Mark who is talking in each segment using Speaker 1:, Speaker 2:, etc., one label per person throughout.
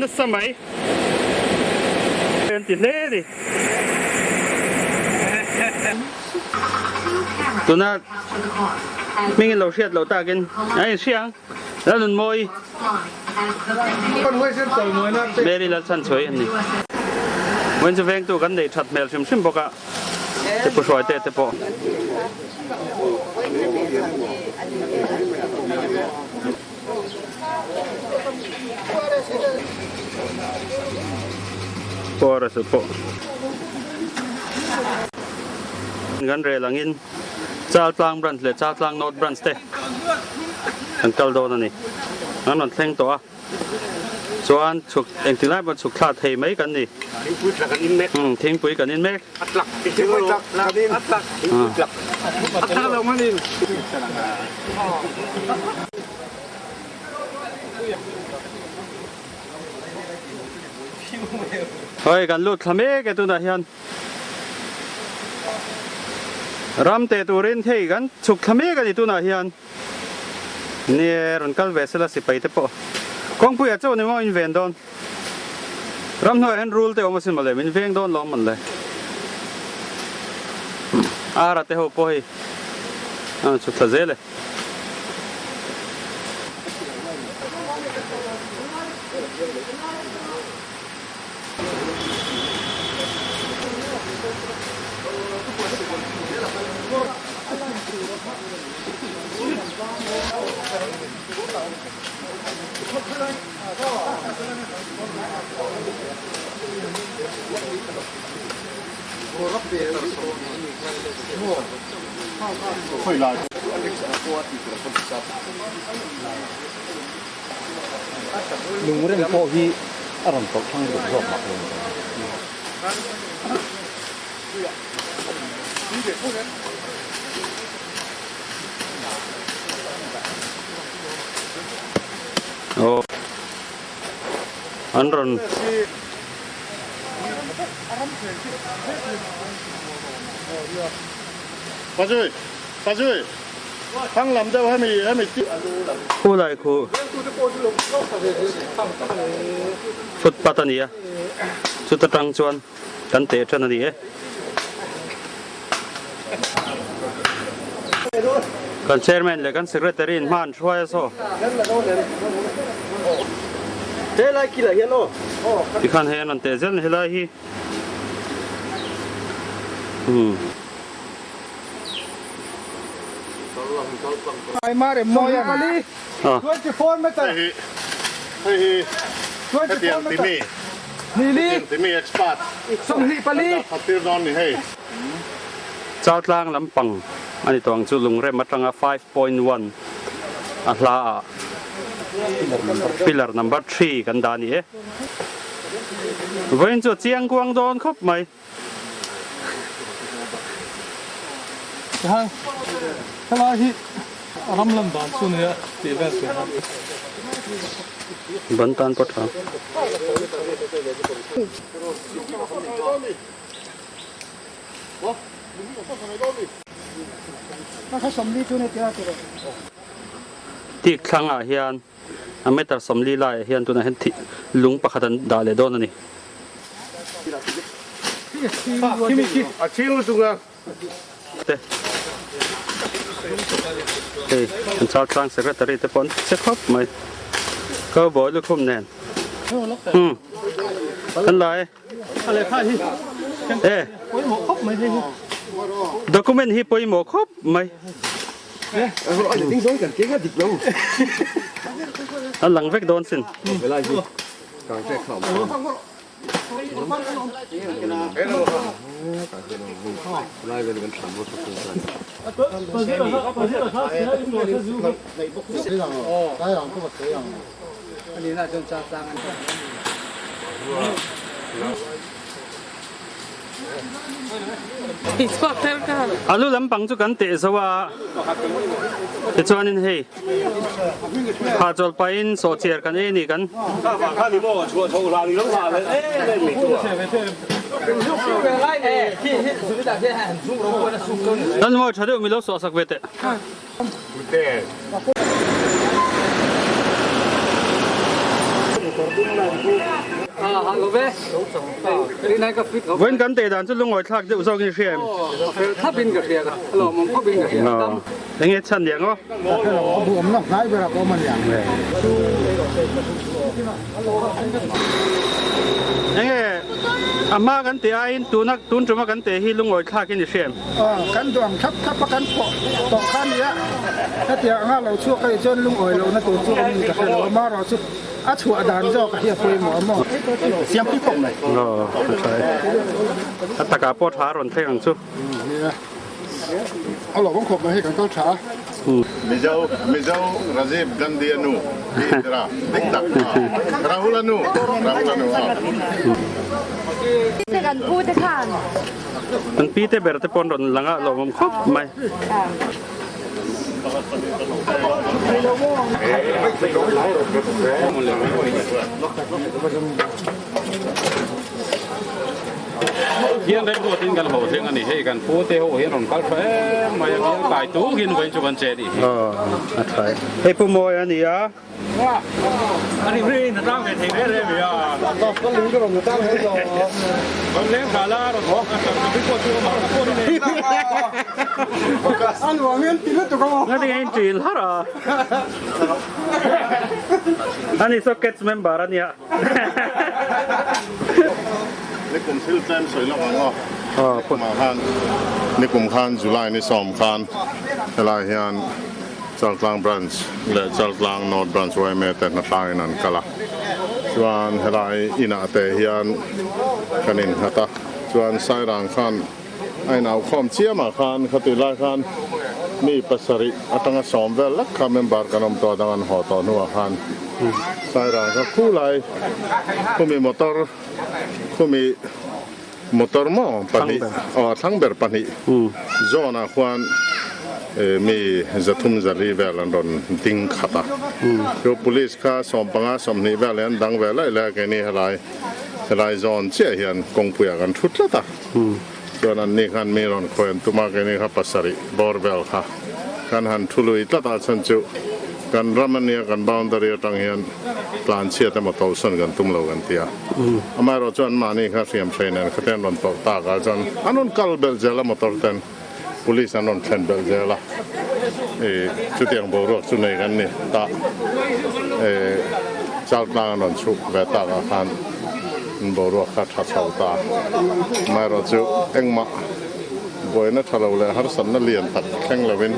Speaker 1: nasa mai. An ti hle a ni. Tuna hming in lo hriat loh takin a inhria ang. Lalnunmawi Mary Lalchhanchhuai an ni. Vawiin chu vengtu kan neih that hmel hrim hrim bawk a, te pu Hruaite te pawh. Pawr a su pawh. Kan rel angin Chaltlang Branch leh Chaltlang North Branch te an kal dawn a ni. An rawn thleng tawh a, chuan chhuk engti lai pawh chhuk thla thei mai kan ni.
Speaker 2: Thingpui tla kan in mek.
Speaker 1: Thingpui kan in mek.
Speaker 2: A tlak. Thingpui tlak kan in. A tlak. Thingpui tlak. A tlak lo man in.
Speaker 1: Hei kan lut thla mek e tunah hian. Ram teh turin hei kan chhuk thla mek a ni tunah hian nie rawn kal ve sela sipai te pawh kawngpui ah chauh ni maw in ven dawn ram hnuaiah hian rul te awm asin mawle min veng dawn lawm man le ara te ho pawh hei a rawn chhuk thla zel e.
Speaker 3: Lungrem pawh hi a rawn tawlh thang duh zawk mah lo ni.
Speaker 1: Aw an rawn.
Speaker 4: Pazui Pazui. Thang lam deuh hemi hemi ti.
Speaker 1: Khu lai khu footpath a ni a, chuta tang chuan kan teh tan a ni e. Kan chairman leh kan secretary in hma an hruai a saw. Tikhan hei an rawn teh zel a ni helai hi. Umm. Chaltlang lampang a ni tawh ang chu lungrem atanga 5.1 a hla ah pillar number 3 kan dah a ni e. Vawiin chu a chiang kuang dawn khawp mai.
Speaker 5: Tihan helai hi ram lan dan chu nia tih vel tur a.
Speaker 1: Ban tan pawh tha. Tik thlangah hian A meter 40 laiah hian tunah hian thih lung pakhat an dah leh dawn a ni. Te hei an Chaltlang secretary te pawh an che khawp mai cowboy lukhum nen umm an la e e document hi pawimawh khawp mai. A lang vek dawn sin. A lu lampang chu kan teh zo a, tichuanin hei hahchawlh pahin sawhchiar kan ei a ni kan. Lalmawi tha deuh milo sawhsak ve teh. Vawiin kan teh dan chu lungawi thlak deuh zawkin i hria em? Enge chhan niang aw? Enge a hma kan teh aiin tuna tun tuma kan teh hi lungawi thlakin i hria em?
Speaker 6: Kan duang thlap thlap a kan pawh tawh kha nia hetiang anga lo chhuak a nih chuan lungawi lohna tur chu awm in ka hre lo a marawh chu a chhuah dan zawk a hi a pawimawh a maw?
Speaker 3: Siam pui khawp mai.
Speaker 1: Aw a tha e. A takah pawh tha a rawn thleng ang chu.
Speaker 4: Nia a lo awm khawp mai hei kan kal tha a.
Speaker 7: Mizo Mizo Rajiv Gandhi a nu hi Indira dik tak Rahul a nu Rahul a nu a.
Speaker 8: Kan pu te khan.
Speaker 1: Kan pi te ber te pawn rawn lang a lawmawm khawp mai.
Speaker 9: Hian remruatin kan ho thleng a ni. Hei kan pu te ho hian rawn kal tha em mai a, bial kai tukin vawiin chu kan che a nih hi.
Speaker 1: A tha e. Hei Pu Mawi a ni a. Ngatinge in ṭil har a? Ani saw cats member a nia.
Speaker 7: Nikum thil tlem sawi lawk ang aw. Nikumah khan nikum khan July ni sawm khan helai hian Chaltlang Branch leh Chaltlang North Branch yma te hnatlangin an kal a, chuan helai inah te hian kan innghat a, chuan Sairang khan a inaukhawm chiamah khan khati lai khan mi pasarih atanga sawm vel lek kha member kan awm tawh a dang an haw tawh hnuah khan Sairang kha khulai khumi motor khumi Motor maw pahnih aw a thlang ber pahnih zawn ah khuan mi zathum zali vel an rawn ding khat a, chu police kha sawmpanga sawmhnih vel hi an dang ve laih laih a keini helai helai zawn chiah hian kawngpui ah kan thu tlat a, chuan an ni khan mi rawn khawi an tum a keini kha pasarih bawr vel kha kan han thu lui tlat a chhan chu kan ram ania kan boundary atang hian tlan chhiat emaw tawlhsawn kan tum lo kan ti a. Amaherawh chuan mahni kha hriam hrei nen khate an rawn tawlh tak a, chuan an rawn kal belh zel a motor ten police an rawn thlen belh zel a, ih chutiang boruak chu nei kan ni ta ih Chaltlang an rawn chhuk ve tak ah khan boruak kha tha chho ta. Amaherawh chu engmah buaina tha lo leh harsatna lian tak thleng lovin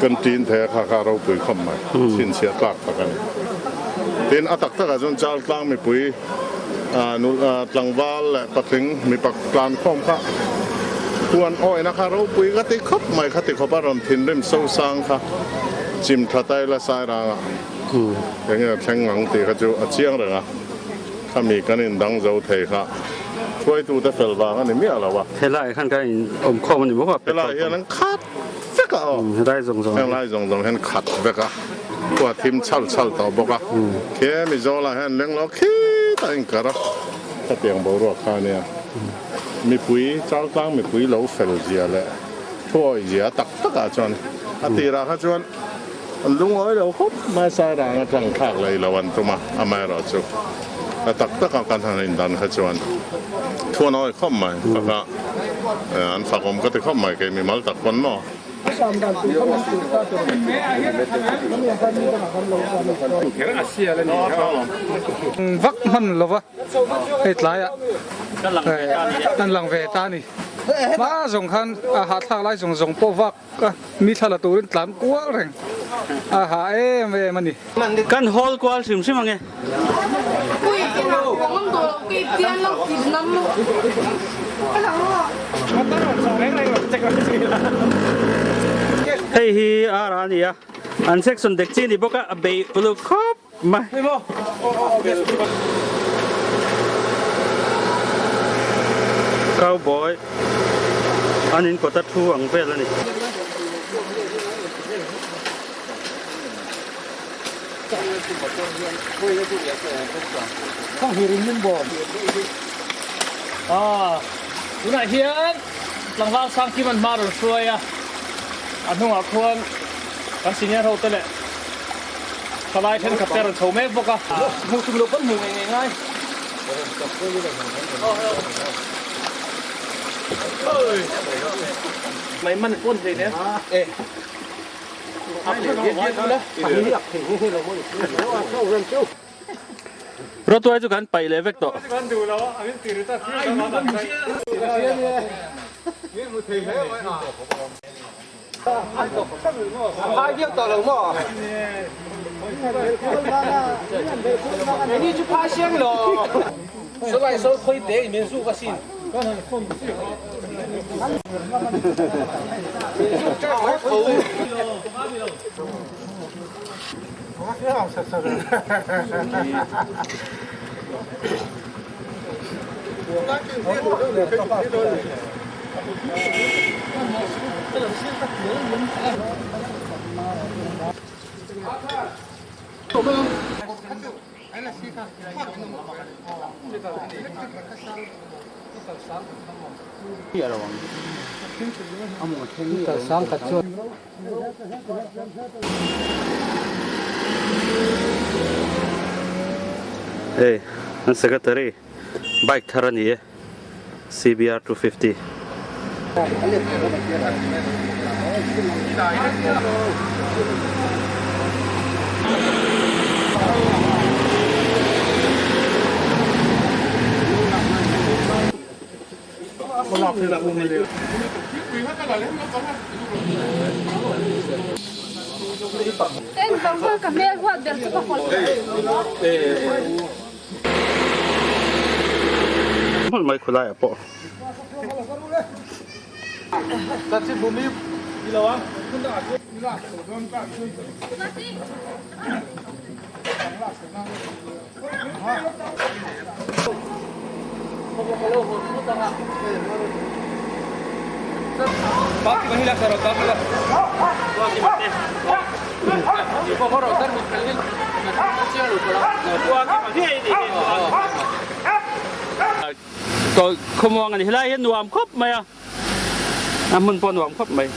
Speaker 7: Kan tin thei a kha kha ropui khawp mai, chhinchhiah tlak tak a ni. Tin, a tak takah chuan Chaltlang mipui tlangval leh patling mipa tlan khawm kha huan awina kha ropui ka ti khawp mai, khati khawp a rawn thinrim sosang kha chim tha ta ila Sairangah eng nge thleng ang tih kha chu a chiang reng a, khami kan indang zo thei kha hruaitute fel vang a ni miah lo a.
Speaker 1: Helaiah khan kan inawmkhawm a ni bawk a, petrol
Speaker 7: Helaiah hian an khat. vek a aw.
Speaker 1: Helai zawng zawng
Speaker 7: Heng lai zawng zawng hian khat vek a, khua thim chhal chhal tawh bawk a, khi Mizola hian leng lo khitah a inkar a, khatiang boruak kha ania. Mipui, Chaltlang mipui lo fel zia leh thuawi zia tak takah chuan a tirah kha chuan an lungawi lo khawp mai, Sairang atang thlak lei lo an tum a, amaherawh chu a tak takah kan han indan kha chuan thuanawi khawp mai, taka An fak awm ka ti khawp mai kei mimal tak pawn maw.
Speaker 5: Vak hman lova hei tlaiah an lang ve ta a ni. Hma zawng khan a hahthlak lai zawng zawng pawh vak a mi thla la turin tlan kual reng a hah em em a ni.
Speaker 1: Kan hawl kual hrim hrim ange. Hei hi ar a ni a, an section dek chi a ni bawk a, a bei uluk khawp mai. Cowboy an in kawta thu ang vel a ni.
Speaker 10: Tunah hian tlangval Sangkim an hma rawn hruai a, a hnungah khuan kan senior ho te leh. Thalai thenkhat te a rawn chho mek bawk a. Hmuh tum loh pawn hmuh ngei ngei ngai. Mai man pawn hlei nen.
Speaker 1: Rawtuai chu kan paih leh vek tawh. Hei an secretary bike thar a ni e CBR 250. Hmawlh mai khulai ah pawh. Khawmuang a ni helai hian nuam khawp mai a. A hmun pawh nuam khawp mai.